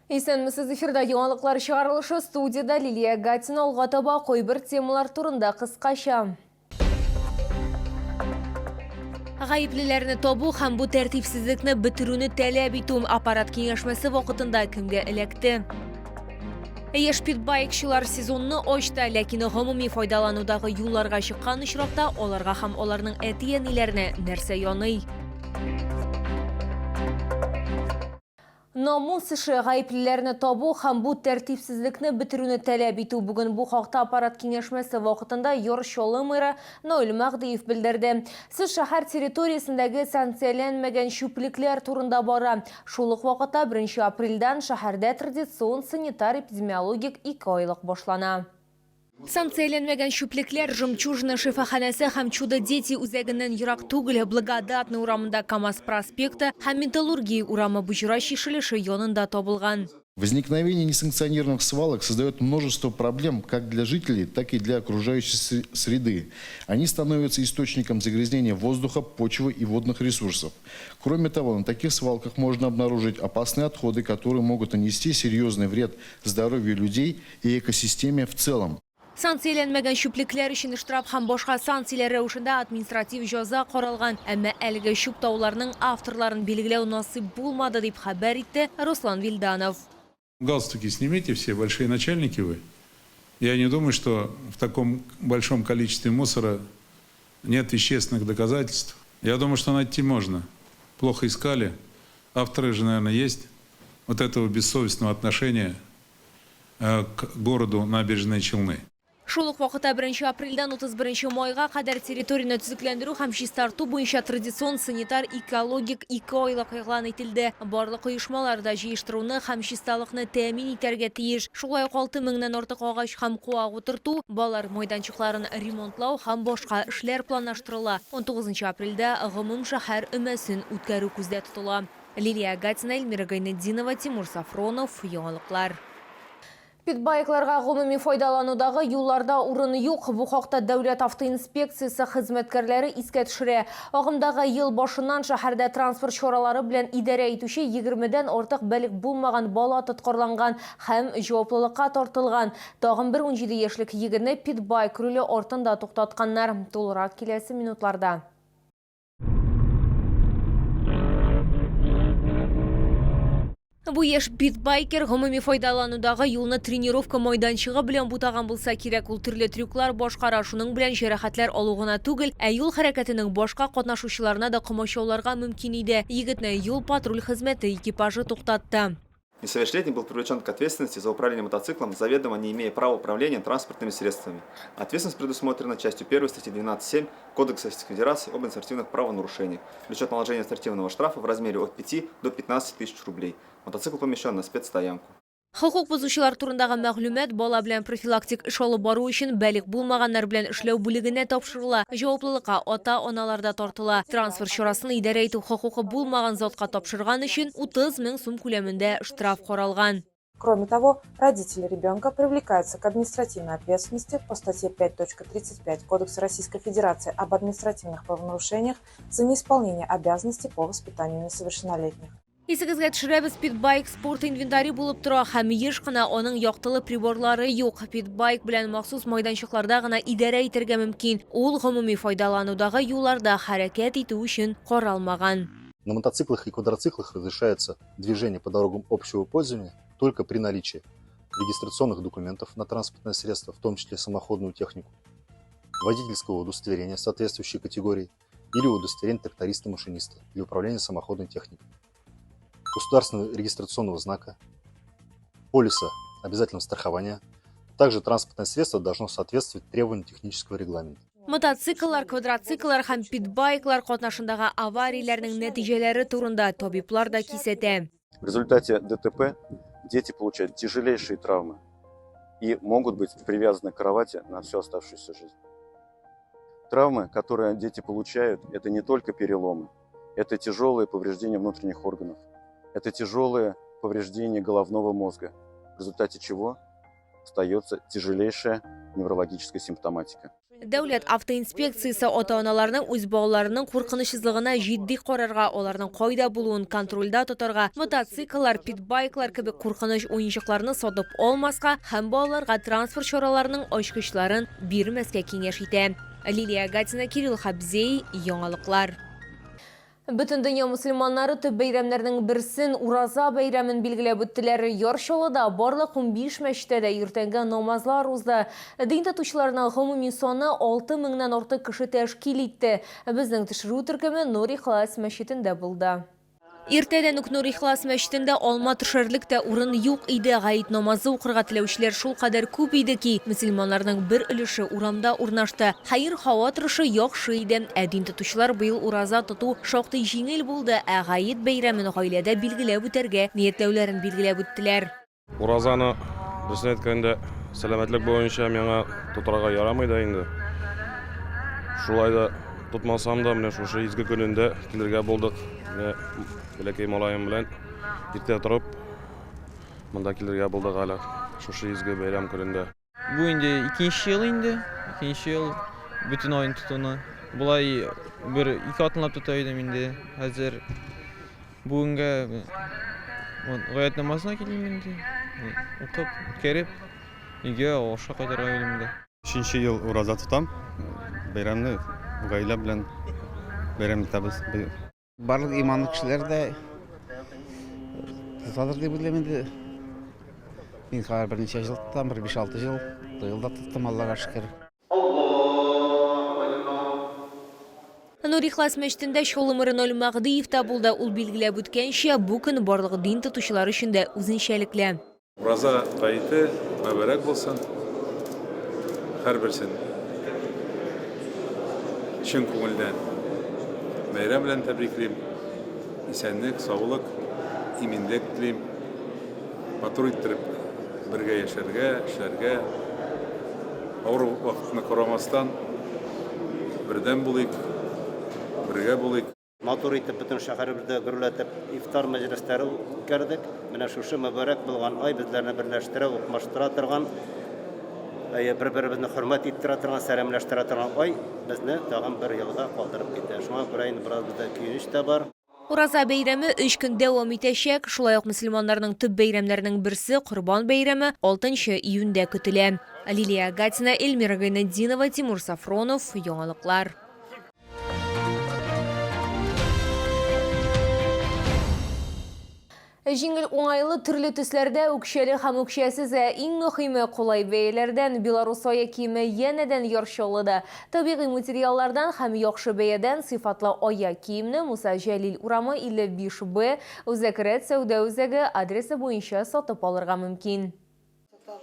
Исәнмесез, эфирда яңалыклар чыгарылышы, студиядә Лилия Гатина. Алга таба кайбер темалар турында кыскача. Гаеплеләрне табу һәм бу тәртипсезлекне бетерүне таләп итү аппарат киңәшмәсе вакытында кемгә эләкте? Яшь питбайкчылар сезонны ачты, ләкин гомуми файдаланудагы юлларга чыккан очракта аларга һәм аларның әти-әниләренә нәрсә яный? Намус эше, гаеплеләрне табу һәм бу тәртипсезлекне бетерүне таләп итү. Бүген бу хакта аппарат киңәшмәсе вакытында Яр Чаллы мэры Наил Мәһдиев белдерде. Сүз шәһәр территориясендәге санкцияләнмәгән чүплекләр турында бара. Шул ук вакытта беренче апрельдән шәһәрдә традицион санитар-эпидемиологик икеайлык башлана. Санкцияләнмәгән чүплекләр Жемчужина шифаханәсе һәм Чудо-дети үзәгеннән ерак түгел, Благодатный урамында КАМАЗ проспекты һәм Металлургия урамы боҗра чишелеше янында табылган. Возникновение несанкционированных свалок создает множество проблем как для жителей, так и для окружающей среды. Они становятся источником загрязнения воздуха, почвы и водных ресурсов. Кроме того, на таких свалках можно обнаружить опасные отходы, которые могут нанести серьезный вред здоровью людей и экосистеме в целом. Санкцияләнмәгән чүплекләр өчен штраф һәм башка санкцияләр рәвешендә административ җәза каралган. Әмма әлеге чүп тауларының авторларын билгеләү насыйп булмады, дип хәбәр итте Руслан Вилданов. Галстуки снимите все, большие начальники вы. Я не думаю, что в таком большом количестве мусора нет вещественных доказательств. Я думаю, что найти можно. Плохо искали. Авторы же, наверное, есть вот этого бессовестного отношения к городу Набережные Челны. Шул ук вакытта беренче апрельдән 31 майга кадәр территорияне төзекләндерү һәм чистарту буенча традицион санитар-экологик икеайлык игълан ителде. Барлык оешмалар да җыештыруны һәм чисталыкны тәэмин итәргә тиеш. Шулай ук 6 меңнән артык агач һәм куак утырту, балалар майданчыкларын ремонтлау һәм башка эшләр планлаштырыла. 19 апрельдә гомумшәһәр өмәсен үткәрү күздә тотыла. Лилия Гатина, Эльмира Гайнетдинова, Тимур Сафронов, Яңалыклар. Питбайкларга гомуми файдаланудагы юлларда урын юк. Бу хакта Дәүләт автоинспекциясе хезмәткәрләре искә төшерә. Агымдагы ел башыннан шәһәрдә транспорт чаралары белән идарә итүче егермедән артык балигъ булмаган бала тоткарланган һәм җаваплылыкка тартылган. Тагын бер 17 яшьлек егетне питбайк руле артында туктатканнар. Тулырак киләсе минутларда. Бу яшь питбайкер гомуми файдаланудагы юлны тренировка майданчыгы белән бутаган булса кирәк. Ул төрле трюклар башкара, шуның белән җәрәхәтләр алу гына түгел, ә юл хәрәкәтенең башка катнашучыларына да комачауларга мөмкин иде. Егетне юл-патруль хезмәте экипажы туктатты. Несовершеннолетний был привлечен к ответственности за управление мотоциклом, заведомо не имея права управления транспортными средствами. Ответственность предусмотрена частью 1 статьи 12.7 Кодекса Российской Федерации об административных правонарушениях. Влечет наложение административного штрафа в размере от 5 до 15 тысяч рублей. Мотоцикл помещен на спецстоянку. Хокук бозучылар турындагы мәгълүмат бала белән профилактик эш алып бару өчен балигъ булмаганнар белән эшләү бүлегенә тапшырыла. Җаваплылыкка ата-аналар да тартыла. Транспорт чарасын идарә итү хокукы булмаган затка тапшырган өчен 30 мең сум күләмендә штраф каралган. Кроме того, родители ребенка привлекаются к административной ответственности по статье 5.35 Кодекса Российской Федерации об административных правонарушениях за неисполнение обязанностей по воспитанию несовершеннолетних. Исегезгә төшерәбез, питбайк спорт инвентаре булып тора һәм еш кына аның яктылы приборлары юк. Питбайк белән махсус майданчыкларда гына идарә итәргә мөмкин. Ул гомуми файдаланудагы юлларда хәрәкәт итү өчен каралмаган. На мотоциклах и квадроциклах разрешается движение по дорогам общего пользования только при наличии регистрационных документов на транспортное средство, в том числе самоходную технику, водительского удостоверения соответствующей категории или удостоверения тракториста-машиниста для управления самоходной техникой, государственного регистрационного знака, полиса обязательного страхования. Также транспортное средство должно соответствовать требованиям технического регламента. Мотоцикллар, квадроцикллар һәм питбайклар катнашындагы аварияләрнең нәтиҗәләре турында табиблар да кисәтә. В результате ДТП дети получают тяжелейшие травмы и могут быть привязаны к кровати на всю оставшуюся жизнь. Травмы, которые дети получают, это не только переломы, это тяжелые повреждения внутренних органов, это тяжелые повреждения головного мозга, в результате чего остается тяжелейшая неврологическая симптоматика. Дәүләт автоинспекциясе ата-аналарның үз балаларының куркынычсызлыгына җитди карарга, аларның кайда булуын контрольдә тотарга, мотоцикллар, питбайклар кебек куркыныч уенчыкларны сатып алмаска һәм балаларга транспорт чараларының ачкычларын бирмәскә киңәш итә. Лилия Гатина, Кирилл Хабзей, Яңалыклар. Бөтен дөнья мөселманнары төп бәйрәмнәрнең берсен, Ураза бәйрәмен билгеләп үттеләр. Яр Чаллыда барлык 15 мәчеттә дә иртәнге намазлар узды. Дин тотучыларның гомуми саны 6 меңнән артык кеше тәшкил итте. Безнең төшерү төркеме Нур-Ихлас мәчетендә булды. Иртәдән үк Нур-Ихлас мәчетендә алма төшәрлек тә урын юк иде. Гает намазы укырга теләүчеләр шулкадәр күп иде ки, мөселманнарның бер өлеше урамда урнашты. Хәер, һава торышы яхшы иде. Ә дин тотучылар быел ураза тоту шактый җиңел булды, ә гает бәйрәмен гаиләдә билгеләп үтәргә ниятләүләрен билгеләп үттеләр. Уразаны, дөресен әйткәндә, сәламәтлек буенча миңа тотарга ярамый да инде. Шулай да тотмасам да, менә шушы изге көнендә килергә булдык. Менә бәләкәй малаем белән иртә торып монда килергә булдык әле шушы изге бәйрәм көнендә. Бу инде икенче ел инде, икенче ел бөтен аен тотуны. Болай бер ике атналап тота идем инде. Хәзер бүгенгә гает намазына килдем инде. Укып, үткәреп, өйгә ашка кайтырга уйлыйм инде. Өченче ел ураза тотам. Бәйрәмне гаилә белән бәйрәм итәбез. Барлык иманлы кешеләр дә тотадыр дип уйлыйм инде. Мин хәзер берничә ел тотам, бер 5-6 ел. Быел да тоттым, Аллага шөкер. Нур-Ихлас мәчетендә Чаллы мэры Ноль Мәгъдиев та булды. Ул билгеләп үткәнчә, бу көн барлык дин тотучылар өчен дә үзенчәлекле. Ураза гаете мөбарәк булсын һәрберсен чын күңелдән бәйрәм белән тәбриклим. Исәнлек, саулык, иминлек телим. Матур иттереп бергә яшәргә, эшләргә, авыр вакытны карамастан, бердәм булыйк, бергә булыйк. Матур итеп бөтен шәһәребездә гөрләтеп ифтар мәҗлесләре үткәрдек. Менә шушы мөбарәк булган ай безләрне берләштерә, укмаштыра торган, бер-беребезне хөрмәт иттерә торган, сәламләштерә торган ай безне тагын бер елга калдырып китә. Шуңа күрә инде бераз бездә көенеч тә бар. Ураза бәйрәме өч көн дәвам итәчәк. Шулай ук мөселманнарның төп бәйрәмнәренең берсе, Корбан бәйрәме 6 июньдә көтелә. Лилия Гатина, Эльмира Гайнетдинова, Тимур Сафронов, Яңалыклар. Җиңел, уңайлы, төрле төсләрдә, үкчәле һәм үкчәсез, ә иң мөхиме, кулай бәяләрдән Беларус аяк киеме янәдән Яр Чаллыда. Табигый материаллардан һәм яхшы бәядән сыйфатлы аяк киемне Муса Җәлил урамы 55 Б, Үзәк рәт сәүдә үзәге адресы буенча сатып алырга мөмкин.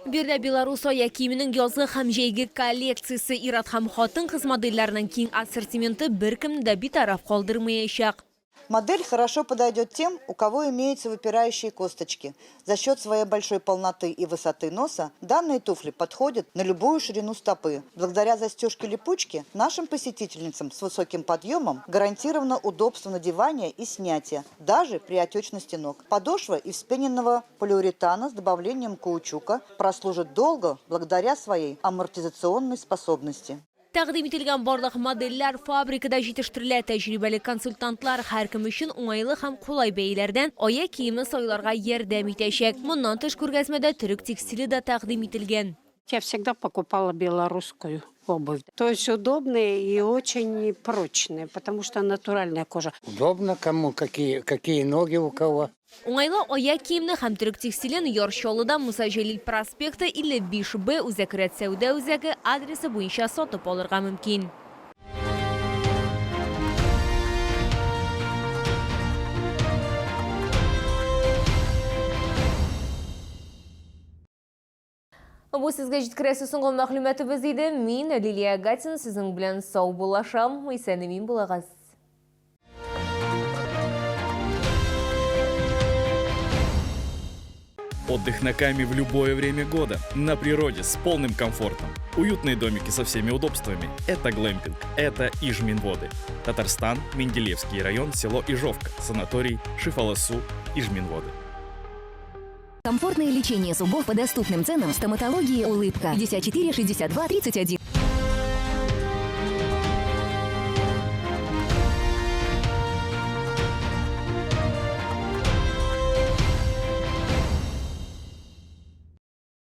Биредә Беларус аяк киеменең язгы һәм җәйге коллекциясе, ир-ат һәм хатын-кыз модельләренең киң ассортименты беркемне дә битараф калдырмаячак. Модель хорошо подойдет тем, у кого имеются выпирающие косточки. За счет своей большой полноты и высоты носа данные туфли подходят на любую ширину стопы. Благодаря застежке липучки нашим посетительницам с высоким подъемом гарантировано удобство надевания и снятия, даже при отечности ног. Подошва из вспененного полиуретана с добавлением каучука прослужит долго благодаря своей амортизационной способности. Тәкъдим ителгән барлык модельләр фабрикада җитештерелә. Тәҗрибәле консультантлар һәркем өчен уңайлы һәм кулай бәяләрдән аяк киеме сайларга ярдәм итәчәк. Моннан тыш, күргәзмәдә төрек текстиле дә тәкъдим ителгән. Я всегда покупала белорусскую обувь. То есть удобные и очень прочные, потому что натуральная кожа. Удобно кому, какие, какие ноги у кого. Уңайлы аяк киемне һәм төрек текстилен Яр Чаллыда Муса Җәлил проспекты 55 Б Үзәк рәт сәүдә үзәге адресы буенча сатып алырга мөмкин. Бу сезгә җиткерәсе соңгы мәгълүматыбыз иде. Мин, Лилия Гатина, сезнең белән саубуллашам. Исән-имин булыгыз. Отдых на Каме в любое время года. На природе с полным комфортом. Уютные домики со всеми удобствами. Это глэмпинг. Это Ижминводы. Татарстан, Менделеевский район, село Ижовка. Санаторий Шифаласу, Ижминводы. Комфортное лечение зубов по доступным ценам. Стоматологии «Улыбка». 54 62 31.